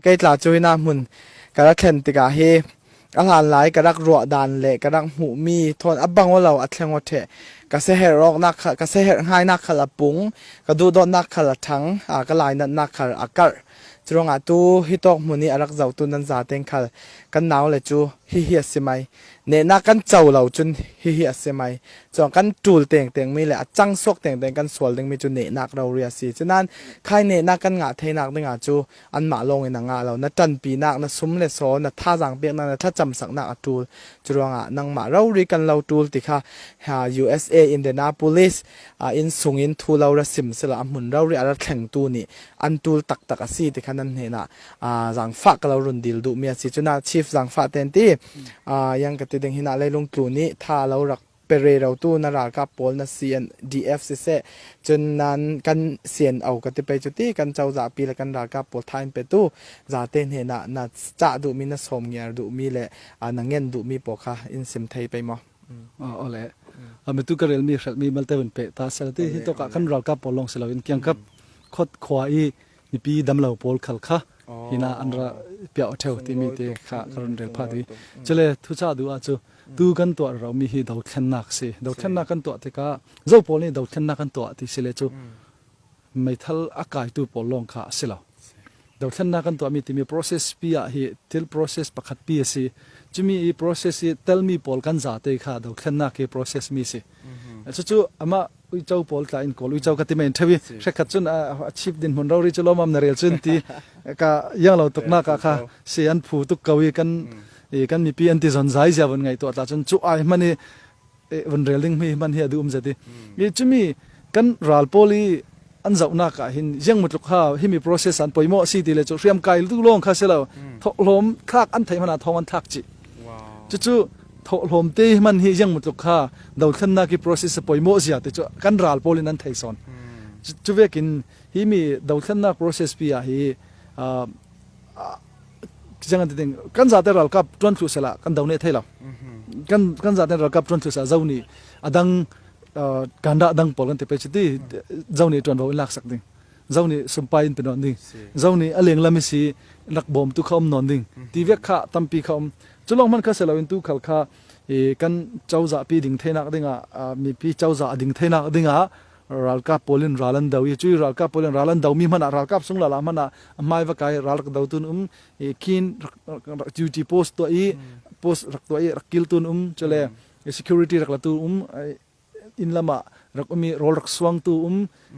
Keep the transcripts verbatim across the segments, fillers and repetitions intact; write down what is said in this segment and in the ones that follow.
Kei tla cu hina hmun ka ra thlen tikah hi a hlan lai ka rak ruah dan le ka rak hmuhmi thawn a bang aw lo, a thleng aw ṭheh. Ka seherh awknak kha, ka seherh hnainak khal a pung, ka duhdawtnak khal a ṭhang, aa, ka lainatnak khal a karh. Curuangah tu hitawk hmun i a rak zotu nan zaten khal kan nau le cu hihi a si mai. Nehnak kan co lo cun hihi a si mai. Cuang kan ṭul tengtengmi le a cangsuak tengteng kan sual dingmi cu nehnak rori a si. Cunan khai nehnak kan ngah theinak dingah cu anmah lawngin a ngah lo. Na ṭanpinak, na sum le saw, na thazaang peknak, na thlacamsaknak a ṭul. Curuangah nangmah rori kan lo ṭul ti kha, ha, U S A Indianapolis, ah, inn sungin thu lo ra sim sila a hmun rori a ra thlengtu nih an ṭul taktak a si ti kha nan hnenah, ah, zaangfah ka lo run dil duhmi a si. Cunah Chief Zaangfah ten ti, ah, yang ka ti ding hinah leilung tlu nih tha a lo rak pe rerotu na ralkap pawl na C N D F siseh, cun nan kan C N O ka ti pei cu ti kan cozahpi le kan ralkap pawl tha in petu zate hnenah na cah duhmi, na sawmngiar duhmi le, ah, na ngen duhmi pawl kha in sim thei pei maw? Ah, awle. Ah, mitu ka relmi hrelhmi malte vun peh ta sel ti hi tawkah kan ralkap pawl lawng si loin kiangkap khot khua i mipi damlo pawl khal kha hina an ra piah aw ṭheu timi te kha ka run rel phah dih. Cule thucah duh ah cu tu kan tuah rero mi hi dothlennak si. Dothlennak kan tuah tikah zo pawl nih dothlennak kan tuah ti si le cu meithal a kaitu pawl lawng kha a si lo. Dothlennak kan tuahmi timi process pi ah hi thil process pakhat pi a si. Cumi i process i telmi pawl kan zate kha dothlennak i process mi si. Cucu amah uico pawl tla in Kawl uico ka ti men ṭheu i hrekkhat cun a, a chip dinhmun rori cu lawmam na rel cun ti ka yang lo tuknak ah kha si an phu tuk ko i kan, i kan mipi an ti zon zai zia vun ngaihtuah tla cun cu ai hman i, eh, vun rel ding mi hman hi a duh um zet i. I cumi kan ral pawl i an zohnak ah hin ziang mutluk ha himi process an poimawh a si ti le cu hriamkai tu lawng kha si lo. Thawhlawm thlak an theih hmana thawng an thlak cih. Cucu thawhlawm te hman hi ziang mutluk kha dothlennak i process a poimawh zia ti cu kan ral pawl in an thei sawn. Cu, cu vekin himi dothlennak process pi ah hi, ah, ah, ziang an ti ding, kan zate ralkap ṭuan thluh sehla kan do neh thei lo. Kan, kan zate ralkap ṭuan thluh sehla zo nih a dang, ah, kan dah dang pawl kan ti pei cu ti, zo nih ṭuanvo in laksak ding. Zo nih sumpai in pe nawn ding. Zo nih a lenglam i si rak bawmtu kha um nawn ding. Ti vek kha tampi kha um. Cu lawng hman kha si loin tu khal kha, i, kan cozahpi ding theinak dingah, ah, mipi cozah a ding theinak dingah ralkap pawl in ral an do i, cui ralkap pawl in ral an do mi hmanah ralkap sung lala hmanah a hmai vakai ral rak do tun um, i, kin rak, rak, rak, duty post tuah i, post rak tuah i, rak kil tun um, cule i, security rak la tu um, i, inn lamah rak um i, rawl rak suang tu um,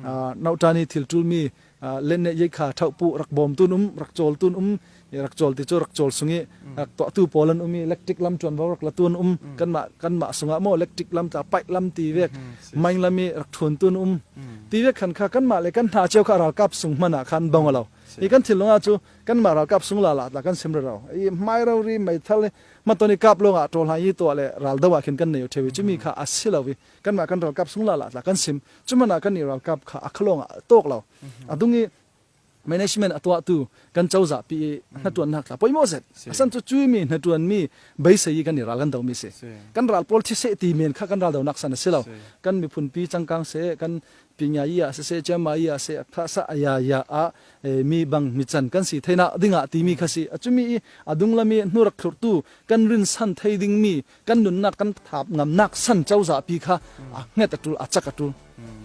ah, nauhtan i thil ṭul mi, ah, lennet yeikha ṭhauh puh rak bawm tun um, rak cawl tun um, i, rak cawl ti cu rak cawl sung i, rak tuahtu pawl an um i, electric lam ṭuanvo rak la tun um, kanmah, kanmah sungah maw electric lam tla, pipe lam ti vek, mine lam i rak ṭhuan tun um, ti vek khan kha kanmah le kan hna cio kha ralkap sung hmanah khan bawng a lo. I kan thinlung ah cu kanmah ralkap sung lala tla kan sim rero. I hmai rori meithal i hmatton i kap lawngah ṭawlhai i tuah le ral do ah khin kan nei uh ṭheu i cumi kha a si lo i kanmah kan ralkap sung lala tla kan sim. Cu hmanah kan i ralkap kha a kha lawngah a tawk lo. A dung i management a tuahtu kan cozahpi i hnaṭuannak tla poimawh zet. A san cu cui mi hnaṭuanmi beisei i kan i ral kan domi si. Kan ral pawl thi seh ti men kha kan ral donak san a si lo. Kan miphunpi cangkang seh, kan pinga i ah siseh, ciama i ah seh, thasa a ya ya ah, eh, mi bang mi can kan si theinak dingah timi kha si. A cumi i a dunglam i hnu rak thlurtu kan rinsan thei dingmi kan nunnak kan thap ngamnak san cozahpi kha a hnget a ṭul, a cak a ṭul.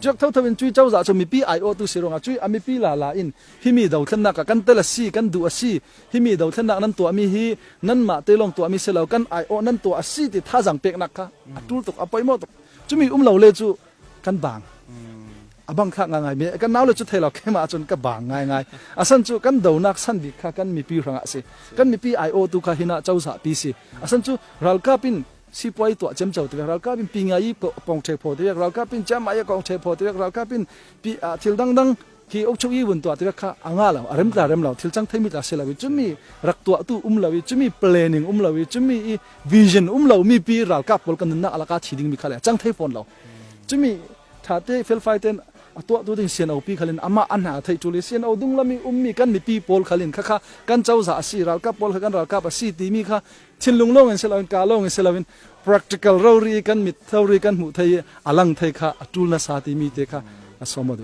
Cuak thotho in cui cozah cu mipi aiawhtu si ruangah cui a mipi lala in himi dothlennak ah kan tel a si, kan duh a si, himi dothlennak nan tuahmi hi nanmah te lawng tuahmi si lo, kan aiawh nan tuah a si ti thazaang peknak kha a ṭul tuk, a poimawh tuk. Cumi um lo le cu kan bang. A bang kha ngaingai mi, kan nau le cu thei lo, keimah cun ka bang ngaingai. A san cu kan donak san bik kha kan mipi hrangah si. Kan mipi aiawhtu kha hinah cozahpi si. A san cu ralkap in sipuai tuah ciamco ti vek, ralkap in pinga i pawng ṭhephaw ti vek, ralkap in ciama i a kawng ṭhephaw ti vek, ralkap in pi, ah, thil dangdang khi ukchuk i vun tuah ti vek kha a ngah lo, a rem tla rem lo, thil cang theimi tla si lo i, cumi rak tuahtu um lo i, cumi planning um lo i, cumi i vision um lo mipi ralkap pawl kan nunnak a lak a thi dingmi kha le a cang thei fawn lo. Cumi ṭhate felfai ten a tuahtu ding C N O pi khalin amah an hna a theih ṭul i, C N O dunglam i ummi kan mipi pawl khalin kha kha kan cozah a si, ralkap pawl kha kan ralkap a si timi kha thinlung lawngin si loin, ka lawngin si loin, practical rori kan mit rori kan hmuh thei i a lang thei kha a ṭul nasa timi te kha a sawm aw duh.